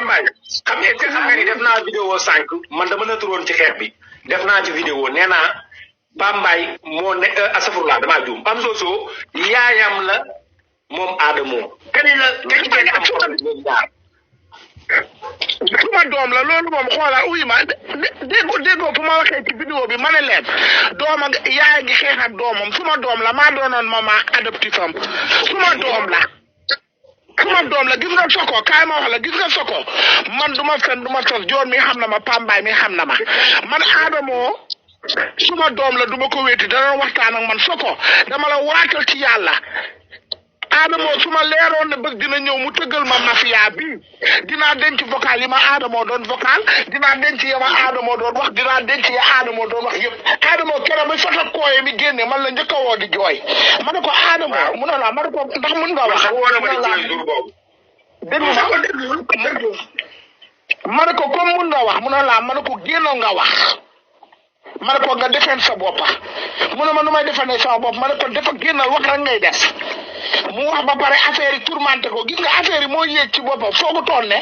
Pambaay xam nga ni def naa vidéo sànq man dama nëttu woon ci xeex bi def naa ci vidéo nee naa Pambaay moo ne asafurlaa damaa juum Pam Soso yaayam la moom Adamo. kañ ngeen am problème ñaar. suma doom la loolu moom xoolal uy ma déggoo fu ma waxee ci vidéo bi ma ne leen doom ak yaay ngi xeex ak doomam suma doom la maa doonoon maman adoptif am suma doom la gis nga Soko kaay ma wax la gis nga Soko man du ma fen du ma sos joor mi xam na ma Pambaay mi xam na ma man Adamo suma doom la du ma ko wéeti dana waxtaan ak man Soko dama la waatal ci yàlla Adamo su ma leeroon ne bëgg dina ñëw mu tëggal ma mafia bi dinaa denc vocal yi ma Adamo doon vocal dinaa denc ya ma Adamo doon wax dinaa denc ya Adamo doon wax yëpp Adamo keroog ba foto kooye mi génne man la njëkk a woo di jooy ma ne ko Adamo mu ne la ma ne ko ndax mun nga wax déglu ma ne ko comme mun nga wax mu ne la ma ne ko génnoo nga wax ma ne ko nga defeen sa boppa mu ne ma nu may defee sama bopp ma ne ko dafa génnal wax rek ngay def mu wax ba pare affaire yi tourmenté ko gis nga affaire yi moo yéeg ci boppam foogu toon ne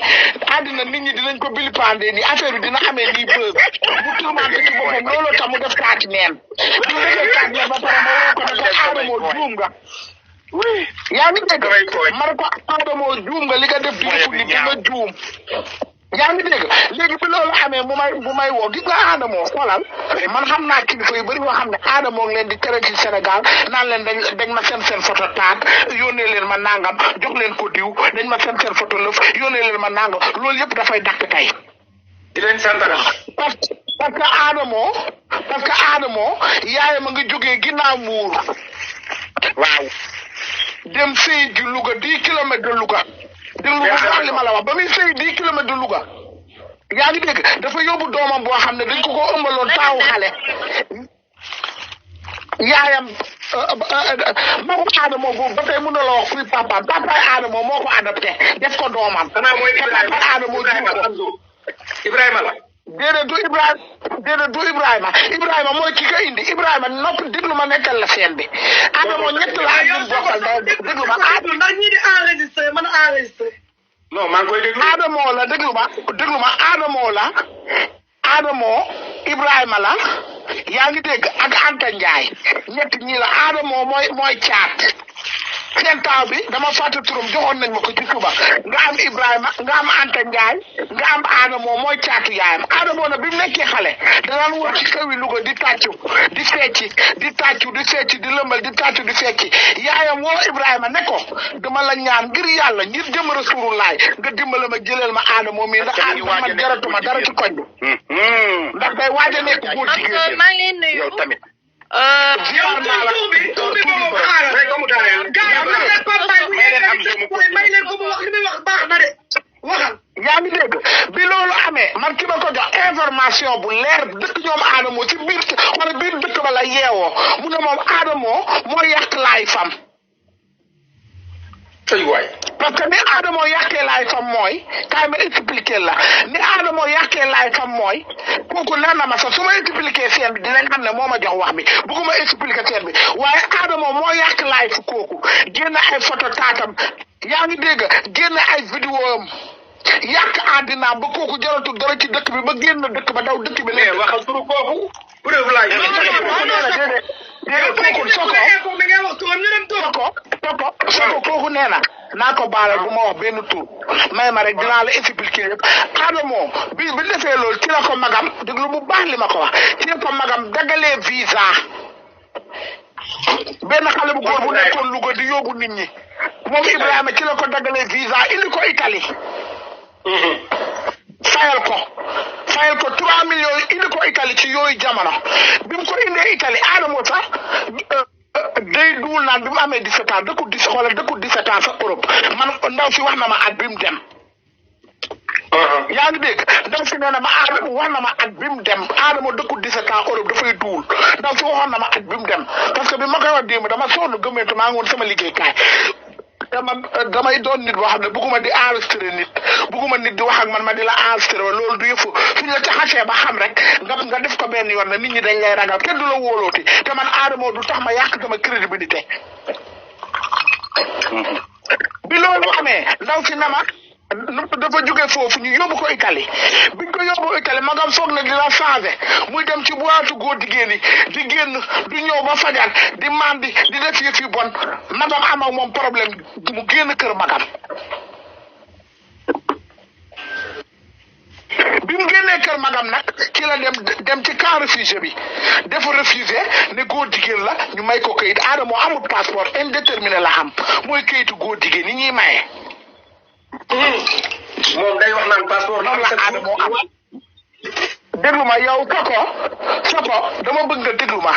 àddina nit ñi dinañ ko bilipande ni affaire bi dina amee nii bëgg mu tourmenté ci boppam looloo tax mu def taati neen bu defee taati neen ba pare ma woo ko ne ko Adamo juum nga yaa ngi dégg ma ne ko Adamo juum nga li nga def di nit nga juum yaa ngi dégg léegi bi loolu amee bu may woo gis nga Adamo xoolal man xam naa kilifa yu bëri yoo xam ne Adamo ngi leen di tere ci Sénégal naan leen dañ ma seen photo taat yónnee leen ma nangam jox leen ko diw dañ ma seen photo lëf yónnee leen ma nangam loolu yëpp dafay dakk tey. di leen santara. parce que Adamo yaayam a ngi jógee ginnaaw muur waaw dem sëy ji Louga 10 kilomètres de Louga. déglu ko li ma la wax ba muy sëy 10 kilomètres de Louga yaa ngi dégg dafa yóbbu doomam boo xam ne dañ ko ëmbaloon taawu xale yaayam magu Adamo boobu ba tey mën na la wax kuy papaam papaay Adamo moo ko adopté def ko doomam. xanaa mooy Adamo Ibrahima la. déedéet du Ibrahima mooy ki ko indi Ibrahima noppi déglu ma nekkal la seen bi Adamo ñett la ak bokkal déglu ma ndax ñii di enregistré man enregistré. non maa ngi koy déglu. Adamo la déglu ma Adamo Ibrahima la yaa ngi dégg ak Anta Ndiaye ñett ñii la Adamo mooy caat seen taaw bi dama fàtte turam joxoon nañ ma ko ci suba nga am Ibrahima nga am Anta Ndiaye nga am Adamo mooy caatu yaayam Adamo nag bi mu nekkee xale danaan wër ci kaw yi Louga di tàccu di fecci di lëmbal di tàccu di fecci yaayam woo Ibrahima ne ko dama la ñaan ngir yàlla ngir jëm Rasulullah nga dimbale ma jëleel ma Adamo mi ndax Adamo man jaratuma dara ci koñ bi ndax day waaj a nekk góor jigéen maa ngi leen nuyu yow tamit. ziar naa la tuur bi boobu xaaral may leen ko mu wax li muy wax baax na de waxal. yaa ngi dégg bi loolu amee man ki ma ko jox information bu leer dëkk ñoom Adamo ci biir dëkk ba la yeewoo mu ne moom Adamo moo yàq laay fam ay waay. parce que ni Adamo yàqee laay fam mooy kaay ma expliquer la ni Adamo yàqee laay fam mooy kooku nee na ma sax su ma expliquer seen bi dinañ xam ne moo ma jox wax bi bëgguma expliquer seen bi waaye Adamo moo yàq laay fu kooku génn ay photo taatam yaa ngi dégg génn ay vidéo am yàq àddinaam ba kooku jaratul dara ci dëkk bi ba génn dëkk ba daw dëkk bi. mais waxal turu kooku. preuve laay. Soko kooku nee na naa ko baalal bu ma wax benn tur may ma rek dinaa la expliquer yëpp Adamo bi defee loolu ci la ko magam déglu bu baax li ma ko wax ci la ko magam dagalee visa benn xale bu góor bu nekkoon Louga di yóbbu nit ñi moom Ibrahima ci la ko dagalee visa indi ko Italie fayal ko 3 millions indi ko Italie ci yooyu jamono bi mu ko indee Italie Adamo sax day duwul naan bi mu amee 17 ans dëkku 17 ans sax Europe man ndaw si wax na ma at bi mu dem. yaa ngi dégg ndaw si nee na ma Adamo wax na ma at bi mu dem Adamo dëkku 17 ans Europe dafay duwul ndaw si waxoon na ma at bi mu dem parce que bi ma koy wax démb dama sonn gëmmentu maa ngi woon sama liggéeykaay damay doon nit boo xam ne bugguma di enregistré nit bugguma nit di wax ak man ma di la enregistré loolu du yëfu suñ la ca xasee ba xam rek nga def ko benn yoon na nit ñi dañ lay ragal kenn du la wóolooti te man Adamo du tax ma yàq sama crédibilité bi loolu amee ndaw si na ma dafa jóge foofu ñu yóbbu ko Italie biñ ko yóbbu Italie magam foog ne dina changé muy dem ci boîte góor jigéen yi di génn du ñëw ba fajar di mandi di def yëf yu bon magam am ak moom problème mu génn kër magam bi mu génnee kër magam nag ci la dem ci camp réfugié bi dafa refusé ne góor jigéen la ñu may ko kayit Adamo amul passeport indéterminé la am mooy kayitu góor jigéen ni ñuy maye. moom day wax naan passeport noonu la Adamo am. déglu ma yow Soko dama bëgg nga déglu ma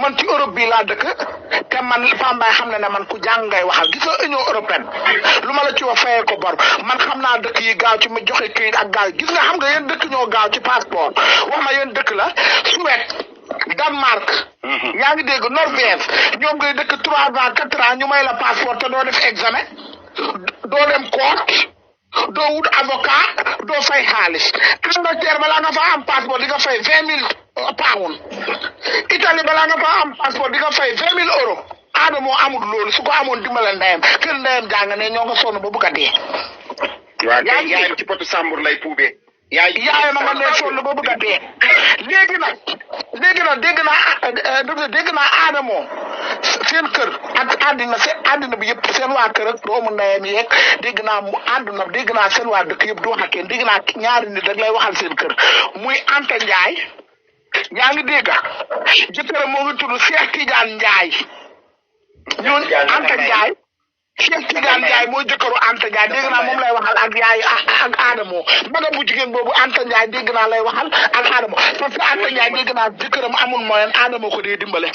man ci Europe bi laa dëkk te man Pambaay xam na ne man ku jàng ngay waxal gis nga Union européenne lu ma la ci wax fayee ko bor man xam naa dëkk yi gaaw ci mu joxe këyit ak gaaw gis nga xam nga yéen dëkk ñoo gaaw ci passeport wax ma yéen dëkk la Suède Danemark yaa ngi dégg Norvège ñoom ngay dëkk 3 ans 4 ans ñu may la passeport te doo def examen doo dem court doo wut avocat doo fay xaalis Angleterre balaa nga fa am passeport di nga fay 20,000 pounds Italie balaa nga fa am passeport di nga fay 20,000 euros Adamo amul loolu su ko amoon dimbale ndeyam kër ndeyam jàng ne ñoo nga sonn ba bugg a dee. waaw yaayam ci potu Sambur lay puubee. yaayam nga ne sonn ba bugg a dee léegi nag dégg naa Adamo seen kër ak àddina bi yëpp seen waa kër ak doomu ndeyam yeeg dégg naa seen waa dëkk yëpp du wax ak kenn dégg naa ñaari nit rek lay waxal seen kër muy Anta Ndiaye yaa ngi dégg jëkkëram moo ngi tudd Cheikh Tidiane Ndiaye ñun Anta Ndiaye Cheikh Tidiane Ndiaye mooy jëkkëru Anta Ndiaye dégg naa moom lay waxal ak yaay ak Adamo maga bu jigéen boobu Anta Ndiaye dégg naa lay waxal ak Adamo parce que Anta Ndiaye dégg naa jëkkëram amul moyen Adamo ko dee dimbale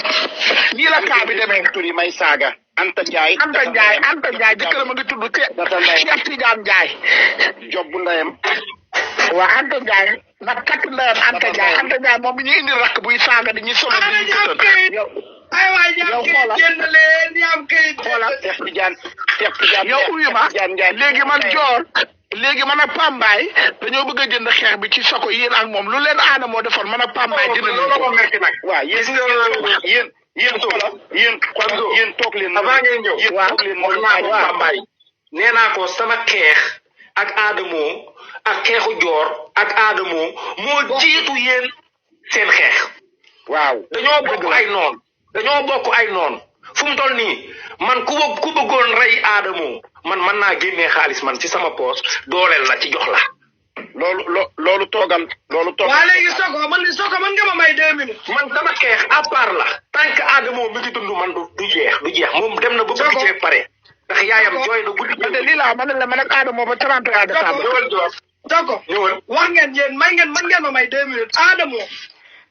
nii la kaa bi demee tur yi may saaga Anta Ndiaye jëkkëram a ngi tudd Cheikh Tidiane Ndiaye job bu ndeyam waa Anta Ndiaye nag kat ndeyam Anta Ndiaye moom bi ñu indi rakk buy saaga di ñu solo di ñu ay waay ñaam kayit génn leen ñaam kayit xoolal Cheikh Tidiane yow uyu ma léegi man Joor léegi man ak Pambaay dañoo bëgg a jënd xeex bi ci Soko yéen ak moom lu leen Adamo defoon man ak Pambaay jënd nañ ko. waaw yéen toog leen. avant ngay ñëw toog leen wax naa ko Pambaay nee naa ko sama xeex ak Adamo ak xeexu Joor ak Adamo moo jiitu yéen seen xeex. waaw dañoo bokk ay noon fu mu toll nii man ku bëggoon rey Adamo man mën naa génnee xaalis man ci sama poos dooleel la ci jox la. loolu toogal. waa léegi Soko man nga ma may 2 minutes. man sama xeex à part la tant que Adamo mi ngi dund man du jeex moom dem na ba bëgg cee pare ndax yaayam jooy na guddi. man de lii laa man la man ak Adamo ba 31 décembre. Soko wax ngeen yéen man ngeen ma may 2 minutes Adamo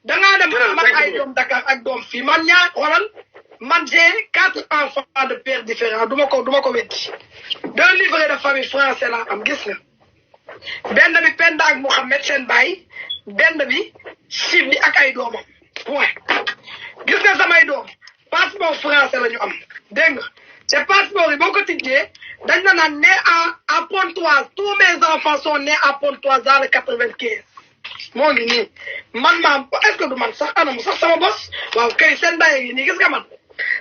dangaa dem man ay doom Dakar ak doom fii man man j'ai 4 enfants de pères différents duma ko weddi 2 livrets de famille français la am gis nga benn bi Penda ak Mouhamed seen baay benn bi Sibli ak ay doomam point gis nga samay doom passeport français la ñu am dégg nga te passeport yi boo ko tijjee dañ la naan né à Pontoise tous mes enfants sont nés à Pontoise dans le 95 moo ngi nii man maam est-ce que du man sax anam sax sama bos waaw kay seen baay yi nii gis nga man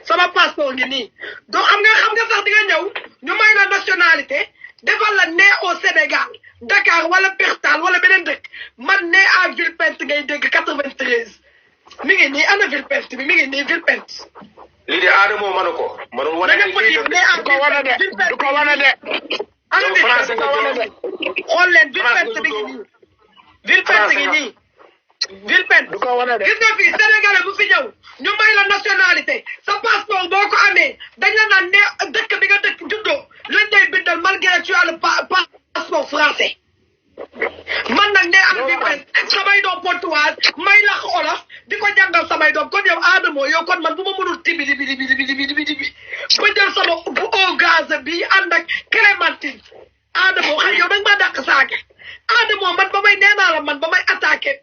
sama passeport ngi nii donc xam nga sax di nga ñëw ñu may la nationalité defal la né au Sénégal Dakar wala Pertal wala beneen dëkk man né à Villepinte ngay dégg 93 mi ngi nii ana Villepinte bi mi ngi nii Villepinte. lii de Adamo mënu ko. mënul wane ne kii du ko wane de. ana xool leen Villepinte bi ngi nii. Villepinte ngi nii. Villepinte du ko wane de. gis nga fii Sénégalais bu fi ñëw ñu may la nationalité sa passeport boo ko amee dañ la naan ne dëkk bi nga dëkk juddoo lañ lay bindal malgré tu as le passeport français. man nag ne am Villepinte samay doom Pontoise may la Wolof di ko jàngal samay doom kon yow Adamo yow kon man bu ma mënul tibi di ba jël sama bu au gaz bi ànd ak Clémentine Adamo xëy yow dañ maa dàq saake Adamo man ba may nee naa la man ba may attaqué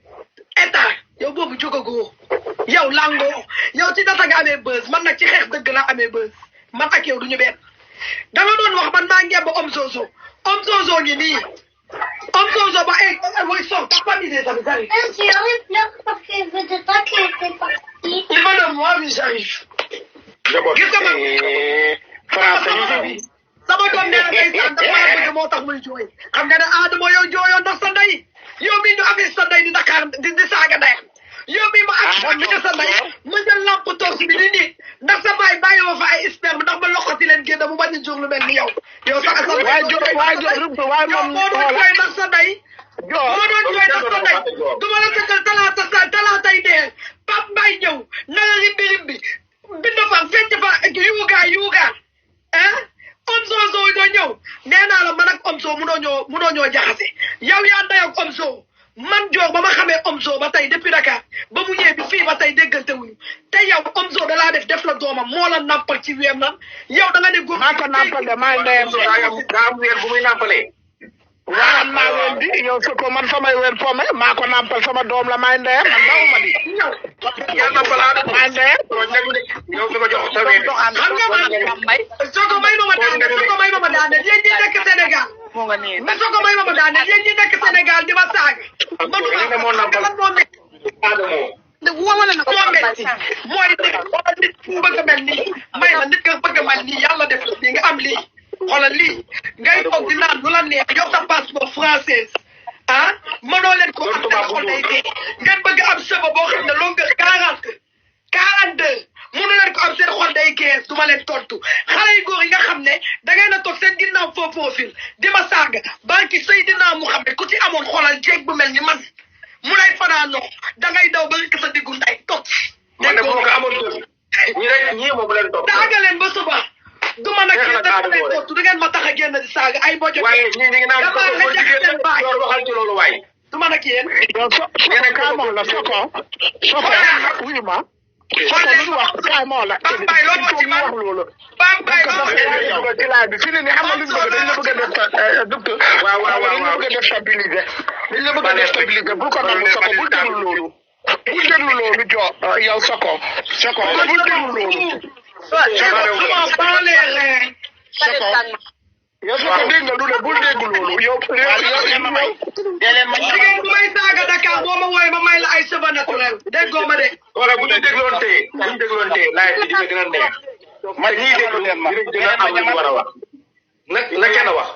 état yow boobu jógagoo yow langoo yow ci data nga amee buzz man nag ci xeex dëgg laa amee buzz man ak yow du ñu benn da nga doon wax man maa ngemb Om Zozo ngi nii Om Zozo ba mooy son t'as pas mis des amis j'arrive. Il pleure parce qu'il veut de toi qu'il était parti. Il veut de moi mais j'arrive. gis nga man français sama doom nee na ndeysaan dafa maa bëgg moo tax muy jooy xam nga ne Adamo yow jooyoo ndax sa ndey yow mii ñu amee sa ndey di Dakar di saaga ndeyam yow mii ma ak mi nga sa ndey ma jël lamp toos bi di nii ndax sa baay bàyyi ma fa ay sperme ndax ma loxoti leen génn mu bañ a jur lu mel ni yow sax sa waaye moom moo doon jooy ndax sa ndey moo doon jooy ndax sa ndey du ma la tëggal talaatay dee Pape Mbaye ñëw nanga rimbi bind fa fecc fa yuugaa Omzo ñoo ñëw nee naa la man ak Omzo munoo ñoo jaxase yow yaa ndey ak Omzo man joor ba ma xamee Omzo ba tey depuis Dakar ba mu ñëwee bi fii ba tey déggante wuñu te yow Omzo da laa def la doomam moo la nampal ci weem nan yow da nga ne góor maa ko nampal de maa ndeyam daa am weer bu muy nampalee waa am naa ween di yow su ko man samay ween fome maa ko nampal sama doom la maay ndeyam man dawuma di yaa nampalaa maay ndeyam yow su ko jox sa ween xam nga man soko may ma daaneel yéen ñi nekk Sénégal mais soko may ma daaneel yéen ñi nekk Sénégal di ma saaga ne moo nampal Adamo mooy nit ku bëgg a mel nii may la nit nga bëgg a mel nii yàlla def lii nga am lii xoolal lii ngay toog di naan lu la neex yow sa passeport française mënoo leen ko am te xol day dee ngeen bëgg am sëba boo xam ne longueur 42 mënu leen ko am seen xol day gees du ma leen tontu xale yu góor yi nga xam ne da ngay na toog seen ginnaaw faux profil di ma saaga barki Seydina Muhammad ku ci amoon xoolal jeeg bu mel ni man mu lay fanaanoo da ngay daw ba rek sa diggu nday tot man de boo ko amoon ñii moom leen topp saaga leen ba suba du ma nag yéen da leen tontu da ngeen ma tax a génn di saaga ay bojo waaye ñi ngi naan ko nga jigéen door waxal ci loolu waay du ma nag yéen kaay moo la soko wuyu ma soko lu ñu wax kaay moo la Bambay loolu ci man wax loolu Bambay ci laaj bi fi ne nii xam nga lu ñu bëgg dañ la bëgg a def docteur waaw dañ la bëgg a déstabiliser dañ la bëgg a déstabiliser bul ko nangu soko bul déglu loolu bul déglu loolu yow soko bul déglu loolu yow su ko dégg nga lu ne bul dégg loolu yow jigéen bu may saaga Dakar boo ma wooye ma may la ay cheveux naturel déggoo ma de wala bu ñu dégloon tee laaj bi dina gën a neex ma ñii déglu dinañ gën a am lu ñu war a wax na kenn wax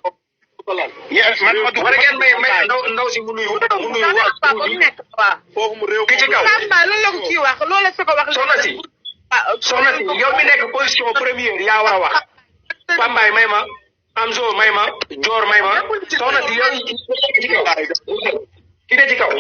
wala ngeen may ndaw si mu nuyu wax foofu mu réew ki ci kaw soxna si yow mi nekk position première yaa war a wax Pambaay may ma Amzo may ma Joor may ma soxna si yow ki ne ci kaw